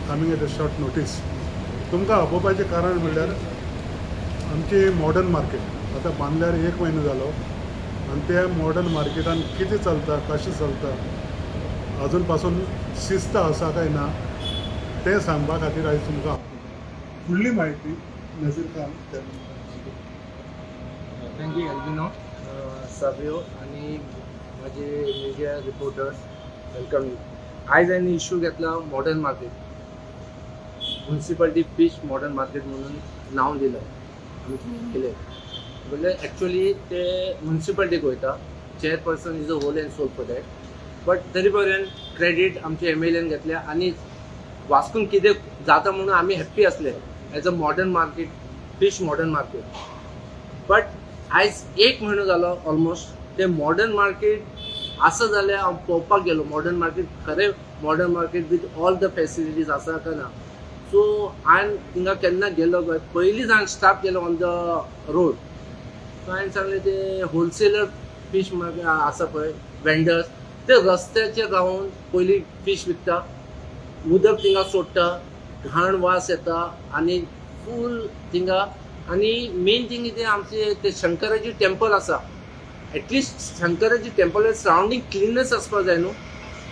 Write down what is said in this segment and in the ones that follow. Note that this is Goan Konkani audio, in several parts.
coming at a short notice. तुमकां आपोवपाचें कारण म्हणल्यार आमची मॉडर्न मार्केट आतां बांदल्यार एक म्हयनो जालो आनी त्या मॉडर्न मार्केटान कितें चलता, कशें चलता, अजून पासून शिस्त आसा काय ना तें सांगपा खातीर आयज तुमकां आपयलां. फुडली म्हायती नजीर Khan. Thank you Albino Savio आनी माझे मिडिया रिपोर्टर्स, welcome you. आयज हांवें इशू घेतला modern market, municipality fish modern market म्हणून नांव दिलं आमचे केले. म्हणल्यार एक्चुअली ते मुन्सिपालिटीक वयता. Chairperson is a whole and sole for that, but तरी पर्यंत क्रेडीट आमचे एमएलएन घेतले आनी वास्कोन कितें जाता म्हणून आमी हॅप्पी आसले as a modern market, fish modern market. But आयज एक म्हयनो जालो ऑलमोस्ट ते मॉडर्न मार्केट आसा जाल्यार हांव पळोवपाक गेलो मॉडर्न मार्केट खरें modern market with all the facilities आसा काय ना. सो हांवें थिंगा केन्ना गेलो पळय, पयलींच हांवें स्टाप केलो ऑन the road. सो हांवें सांगलें, ते होलसेलर फीश मार्केट आसा पळय, वेंडर्स, ते रस्त्याचेर रावन पयलीं फीश विकता, उदक थिंगा सोडटा, घाण वास येता आनी फूल थिंगा. आनी मेन थिंग कितें, आमचे ते शंकराजी टेम्पल आसा. At least Shankaraji temple surrounding cleanness आसपाक जाय न्हू.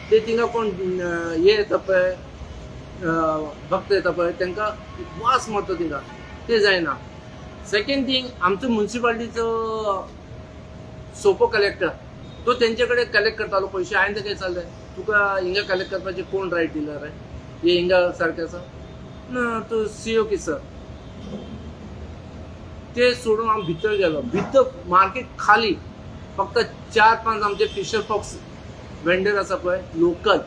ते थिंगा कोण हे येता पळय, भक्त येता पळय, तांकां वास मारता थिंगा, ते जायना. सेकंड थिंग, आमचो मुन्सिपालिटीचो सोपो कलेक्टर, तो तेंचे कडेन कलेक्ट करतालो पयशे. हांवें ताका विचारलें, तुका हिंगा कलेक्ट करपाचे कोण रायट दिला रे? हे हिंगा सारकें आसा ना. तो सीओ की सर. ते सोडून हांव भितर गेलो. भितर मार्केट खाली, फक्त चार पांच आमचे फिशर फॉक्स वेंडर आसा पळय, लोकल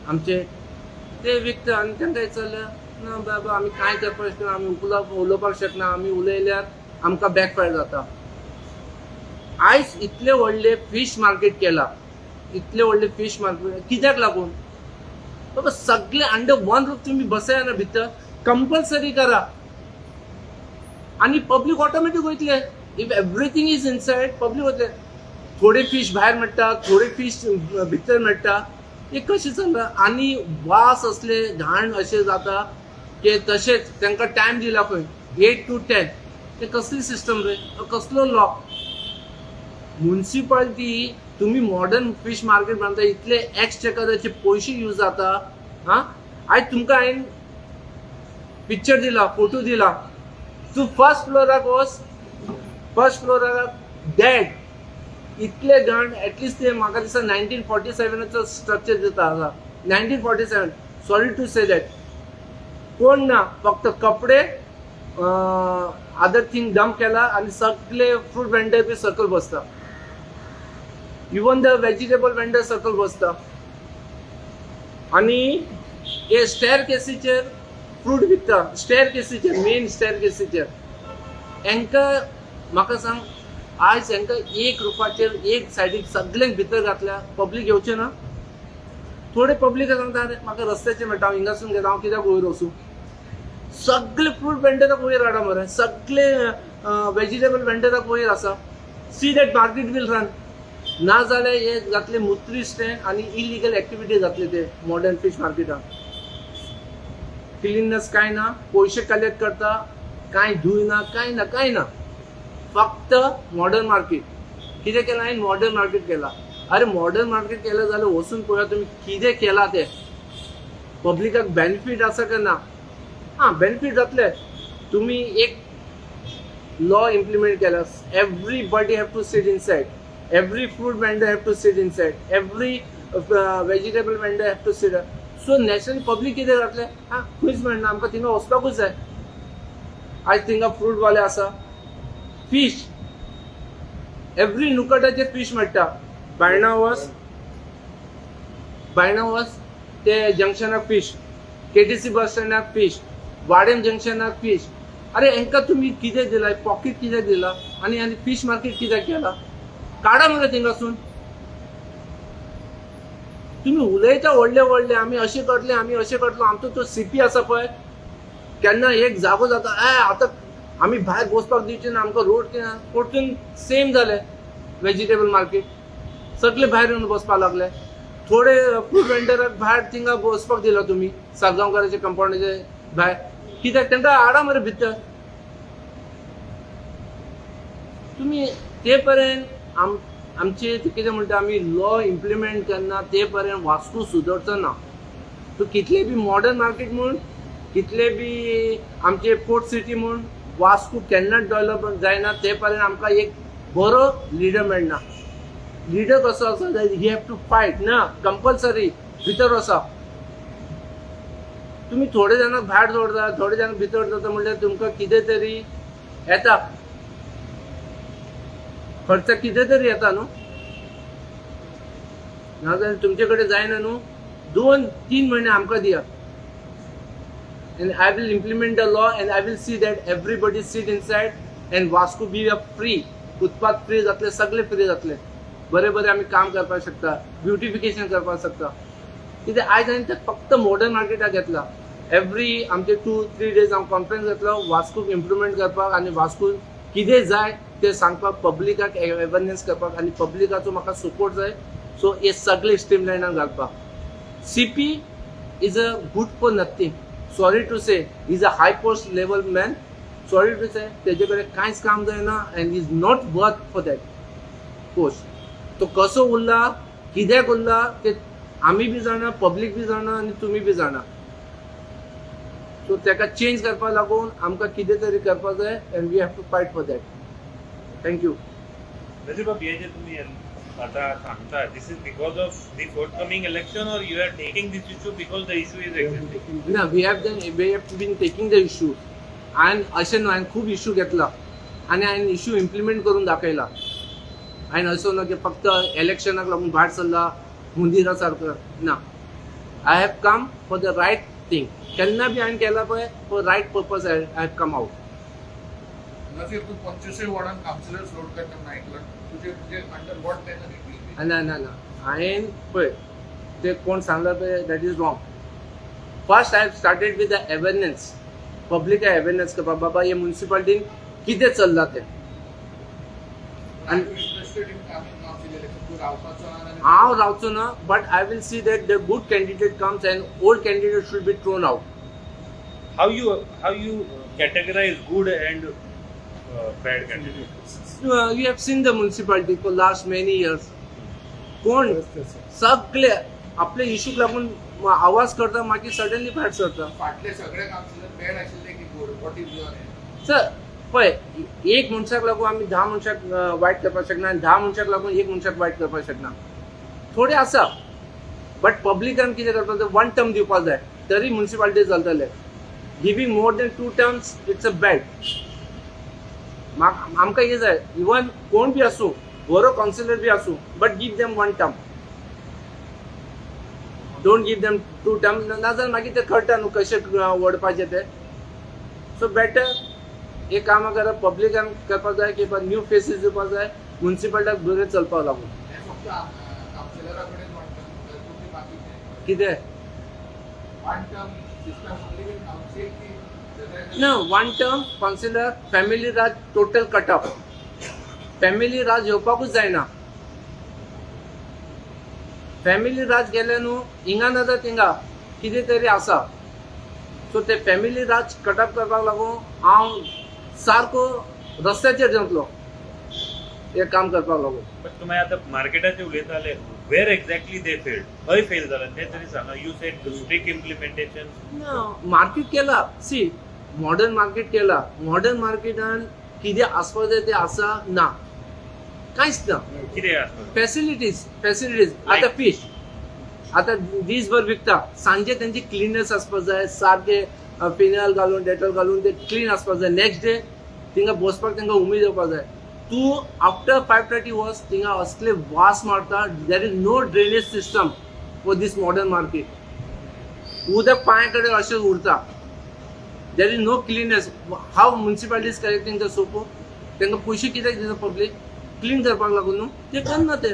आमचे, ते विकता. आनी तांकां विचारलें, ना बाबा, आमी कांय करपाक शकना, आमी उलोवपाक शकना, आमी उलयल्यार आमकां बॅकफायर जाता. आयज इतले व्हडले फीश मार्केट केला, इतले व्हडले फीश मार्केट कित्याक लागून बाबा? सगळे अंडर वन रूफ तुम्ही बसया ना भितर, कंपल्सरी करा आनी पब्लीक ऑटोमॅटीक वयतले. If everything is inside, public वयतले. थोडे फीश भायर मेळटा, थोडे फीश भितर मेळटा, हे कशें चल्लां? आनी वास असले घाण अशें जाता की तशेंच तांकां टायम दिला खंय 8 to 10. ते कसली सिस्टम रे? हो कसलो लॉ? मुन्सिपालिटी, तुम्ही मॉडर्न फिश मार्केट बांदता, इतले एक्सचेकराचे पयशे यूज जाता. हा, आयज तुमकां हांवें पिक्चर दिला, फोटो दिला. तूं फर्स्ट फ्लोराक वच, फर्स्ट फ्लोराक डेड, इतले घाण. एटलिस्ट ते म्हाका दिसता 1947चो स्ट्रक्चर दिता आसा, 1947. Sorry to say that. कोण ना, फक्त कपडे, अदर थिंग डंप केला आनी सगळे फ्रूट वेंडर बी सकयल बसता, इवन the vegetable vendor सकयल बसता आनी हे स्टेअर केसीचेर फ्रूट विकता, स्टेअर केसीचेर, मेन स्टेअर केसीचेर. हांकां म्हाका सांग, आयज हांकां एक रुपाचेर एक सायडीक सगल्यांक भितर घातल्या, पब्लीक येवचें ना? थोडे पब्लीक सांगता, अरे, म्हाका रस्त्याचेर मेळटा, हांव हिंगासून घेता, हांव कित्याक वयर वचूं? सगळे फ्रूट वेंडराक वयर हाडा मरे, सगळे वेजिटेबल वेंडराक वयर आसा. See that market will run. ना जाल्यार हे जातले मुत्री स्टँड आनी इलिगल एक्टिविटी जातले ते मॉडर्न फिश मार्केटान. क्लिननेस काय ना, पयशे कलेक्ट करता, कांय धुय ना, कांय ना, कांय ना. फक्त मॉडर्न मार्केट कितें केलां हांवें? मॉडर्न मार्केट केला. अरे, मॉडर्न मार्केट केलें जाल्यार वचून पळया तुमी कितें केलां तें, पब्लिकाक बेनिफीट आसा काय ना. हां, बेनिफीट जातले. तुमी एक लॉ इम्प्लिमेंट केला, everybody have to sit inside, every fruit vendor have to sit inside, every vegetable vendor have to sit. So naturally public कितें जातलें? आं, खंयच मेळना, आमकां थिंगा वचपाकूच जाय. आयज थिंगा फ्रूट वाले आसा, फीश, एवरी नुकटाचेर फीश मेळटा. बायणा वच, बायणा वच, ते जंक्शनाक फीश, केटीसी बस स्टँडाक फीश, वाडेम जंक्शनाक फीश. अरे, हांकां तुमी कितें दिलां? पॉकेट कित्याक दिला? आनी फीश मार्केट कित्याक केला? काडा मरे थिंगासून. तुमी उलयता व्हडले व्हडले, आमी अशें करतले, आमी अशें करतलो. आमचो तो सीपी आसा पळय, केन्ना एक जागो जाता, ए आतां आमी भायर बसपाक दिवचे ना, आमकां रोड परतून सेम जाले. वेजिटेबल मार्केट सगळे भायर येवन बसपाक लागले. थोडे फ्रूट वेंडराक भायर थिंगा बसपाक दिला तुमी साळगांवकाराच्या कंपाउंडाचे भायर. कित्याक तांकां हाडा मरे भितर तुमी. ते पर्यंत आमचे ते कितें म्हणटा, आमी लॉ इम्प्लिमेंट करना ते पर्यंत वास्को सुदरचो ना. तूं कितले बी मॉडर्न मार्केट म्हूण, कितले बी आमचे पोर्ट सिटी म्हूण, वास्को केन्नाच डेव्हलप जायना ते पर्यंत आमकां एक बरो लिडर मेळना. लिडर कसो आसा जाय, he have to fight ना कंपल्सरी भितर वचप. तुमी थोडे जाणांक भायर दवरता, थोडे जाणांक भितर दवरता, म्हणल्यार तुमकां कितें तरी येता, खर्च कितें तरी येता न्हू. नाजाल्यार तुमचे कडेन जायना न्हू. 2-3 म्हयने आमकां दिया and I will implement the law and I will see that everybody sit inside and Vasco be a free. Footpath free जातले, सगळे फ्री जातले. बरें बरें आमी काम करपाक शकता, ब्युटिफिकेशन करपाक शकता. कित्याक आयज हांवें ते फक्त मॉडर्न मार्केटाक घेतला. एवरी आमचे 2-3 डेज हांव कॉन्फरन्स घेतलो वास्कोक इम्प्रुवमेंट करपाक आनी वास्को कितें जाय तें सांगपाक, पब्लिकाक अवेरनेस करपाक आनी पब्लिकाचो म्हाका सपोर्ट जाय. सो हे सगळे स्ट्रीम लायनान घालपाक. CP is a good for nothing, sorry to say. Is a high post level man, sorry to say. तेजे कडेन कांयच काम जायना and is not worth for that post. तो कसो उरला, कित्याक उरला ते आमी बी जाणा, पब्लीक बी जाणा आनी तुमी बी जाणा. सो ताका चेंज करपाक लागून आमकां कितें तरी करपाक जाय and we have to fight for that. Thank you. बाब, हे जे तुम्ही आता सांगता, this is because of the forthcoming election or you are taking this issue because the issue is existing? ना, we have been taking the issue. हांवें अशें न्हू, हांवें खूब इशू घेतला आनी हांवें इशू इम्प्लिमेंट करून दाखयला. हांवें असो ना की फक्त इलेक्शनाक लागून भायर सरला हुंदिरा सारको ना. I have come for the right thing. केन्ना बी हांवें केला पळय, for right purpose I have come out. Nazir, तूं 25 वॉर्डान कावन्सिलर फ्लोट करता म्हणून आयकलां. तुजे तुजे under what manner it will be? ना ना ना, हांवें पळय, ते कोण सांगला पळय, that is wrong. First I have started with the awareness, public awareness करपाक, बाबा हे मुन्सिपालिटीन कितें चल्लां तें. Are you interested in coming council election? तूं रावपाचो आहा आनी हांव रावचो ना, but I will see that the good candidate comes and old candidate should be thrown out. How you categorize good and bad candidate? You have seen the municipality for last many years. कोण सगळे आपले इशूक लागून आवाज करता, मागीर सडनली भायर सरता. फाटले सगळे कावन्सिलर बॅड आशिल्ले की good? What is your sir, पळय, एक मनशाक लागून आमी 10 मनशाक वायट करपाक शकना आनी 10 मनशाक लागून एक मनशाक वायट करपाक शकना. थोडे आसा, बट पब्लिकान कितें करपाक जाय, वन टर्म दिवपाक जाय तरी मुन्सिपालिटी चलतले. Giving more than two terms, it's a bad. आमकां कितें जाय, इवन कोण बी आसूं, बरो कावन्सिलर बी आसूं, but give them one term, don't give them two term. नाजाल्यार मागीर ते कळटा न्हू कशें ओडपाचें तें. सो बेटर हे कामां करप पब्लिकान करपाक जाय की न्यू फेसीस दिवपाक जाय मुन्सिपालिटीक बरें चलपाक लागून. हे फक्त कावन्सिलरा कडेन वन टर्म, तुमी बाकीचे कितें? One term system only with council की सगळे? ना, वन टर्म कावन्सिलर, फॅमिली राज टोटल कट ऑफ. फॅमिली राज येवपाकूच जायना. फॅमिली राज गेले न्हू, हिंगा ना जाल्यार थिंगा कितें तरी आसा. सो ते फॅमिली राज कट ऑफ करपाक लागून हांव सारको रस्त्याचेर देंवतलो हे काम करपाक लागून. बट तुम्ही आता मार्केटाचे उलयताले, where exactly they failed, खंय फेल जाला ते तरी सांगा. You said strict implementation. ना, मार्केट केला, सी, मॉडर्न मार्केट केला. मॉडर्न मार्केटान कितें आसपाक जाय तें आसा ना, कांयच ना. कितें आसता? Facilities, facilities. आतां फिश आतां दीसभर विकता, सांजे तेंची क्लिननेस आसपाक जाय. सारके फिनायल घालून, डेटॉल घालून ते क्लीन आसपाक जाय. नेक्स्ट डे थिंगा बसपाक तांकां उमेद येवपाक जाय. तूं आफ्टर 5:30 वच, थिंगा असले वास मारता. There is no drainage system for this modern market. उदक पांय कडेन अशें उरता. There is no cleanness. How municipality is collecting the सोपो? तांकां पयशे कित्याक दिता पब्लीक? क्लीन करपाक लागून न्हू. ते करना ते.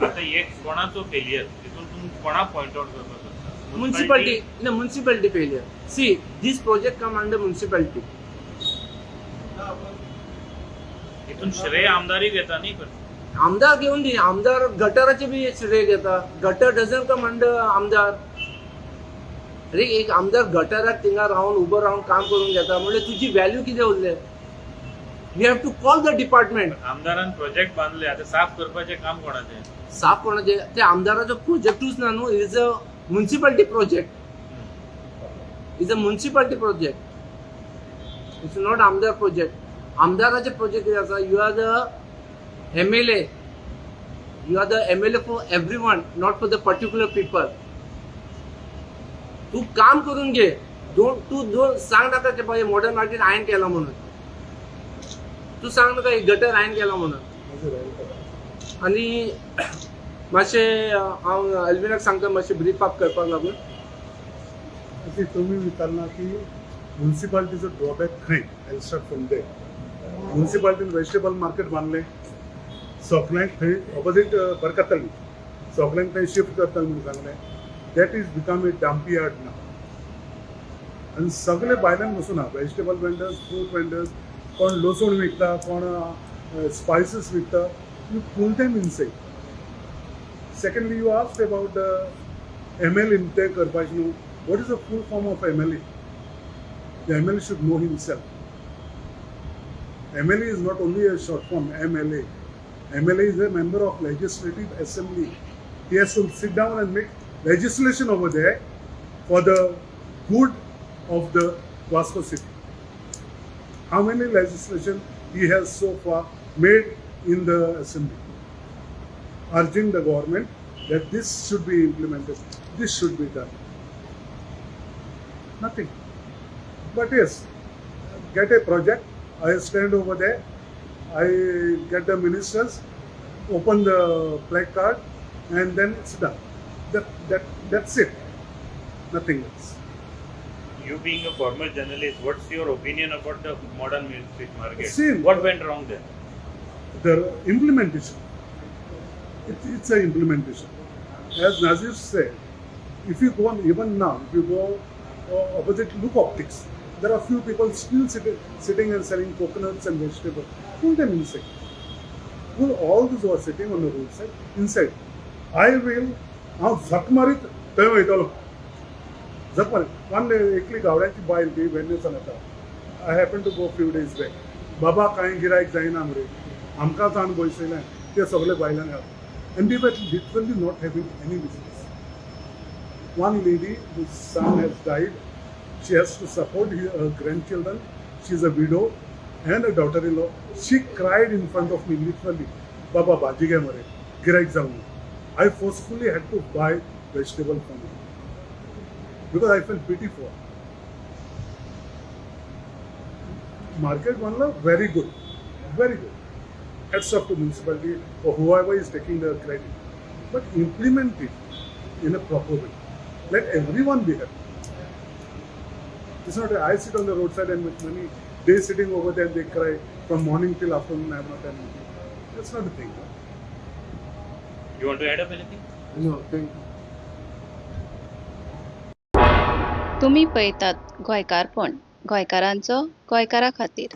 आता एक कोणाचो फेलियर तितून तुमी कोणाक पॉइंट आउट करपाक शकता? Municipality, no, municipality failure. See, this project come under municipality. हितून श्रेय आमदारीक येता न्ही पण. आमदार घेवन दी, आमदार गटराचे बी श्रेय घेता. Gutter doesn't come under आमदार. अरे, एक आमदार गटराक थिंगा रावन, उबो रावन काम करून घेता म्हणजे तुजी व्हॅल्यू कितें उरलें? You have to call the department. आमदारान प्रोजेक्ट बांदले, आतां साफ करपाचें काम कोणाचें? साफ कोणाचे? ते आमदाराचो प्रोजेक्टूच ना न्हू. Is a municipality project, is a municipality project, it's not आमदार प्रोजेक्ट. आमदाराचे प्रोजेक्ट कितें आसा? You are the MLA, you are the MLA for everyone, not for the particular people. तूं काम करून घे. दोन तूं दोन सांग नाका की बाबा मॉडर्न मार्केट हांवें केलां म्हणून. तूं सांग नाका ही गटर हांवें केलां म्हणून. आनी मातशें हांव एल्विनाक सांगता मातशें ब्रीफ अप करपाक लागून. अशी तुम्ही विचारला की म्युन्सिपाल्टीचो ड्रॉबॅक खंय. I start from there. म्युन्सिपाल्टीन vegetable market बांदलें सगळ्यांक थंय ऑपोजीट बरकतली, सगळ्यांक थंय शिफ्ट करता म्हणून सांगलें. That is become a dump yard ना. आनी सगळे भायल्यान बसून आहा, वेजिटेबल वेंडर्स, फ्रूट वेंडर्स, कोण लसूण विकता, कोण स्पायसीस विकता. You pull them inside. Secondly, you ask about the ML in तें करपाचें न्हू. What is the full form of MLA? The MLA should know himself. MLA is not only a short form, MLA. MLA is a member of Legislative Assembly. He has to sit down and make legislation over there for the good of the Vasco city. How many legislation he has so far made in the assembly, urging the government that this should be implemented, this should be done? Nothing. But yes, get a project, I stand over there, I get the ministers, open the placard, and then it's done. That's it. Nothing else. You being a former journalist, what's your opinion about the modern fish market? Same. What went wrong there? The implementation. It's an implementation. As Nazir said, if you go on even now, if you go opposite Look Optics, there are few people still sitting and selling coconuts and vegetables. Pull them inside. Pull all those who are sitting on the roadside inside. I will, हांव झक मारीत थंय वयतलो, झक मारीत. वन एकली गावड्याची बायल ती वेर्णेसान येता. I happen to go few days back. बाबा, कांय गिरायक जायना मरे, आमकांच हाडून बसयलें ते सगळे बायलांनी हाड. And they were literally not having any business. One lady whose son has died, she has to support her grandchildren. She is a widow and a daughter-in-law. She cried in front of me literally, "बाबा, भाजी घे मरे, गिरायक जावं." I forcefully had to buy vegetable from her because I felt pity for her. Market बांधलं, very good, very good. Hats off to municipality or whoever is taking the credit. But implement it in a proper way. Let everyone be happy. It's not I sit on the roadside and make money. They sitting over there and they cry from morning till afternoon, I have not done anything. That's not the thing. No? You want to add up anything? No, thank you. तुमी पळयतात गोंयकारपण, गोंयकारांचो गोंयकारा खातीर.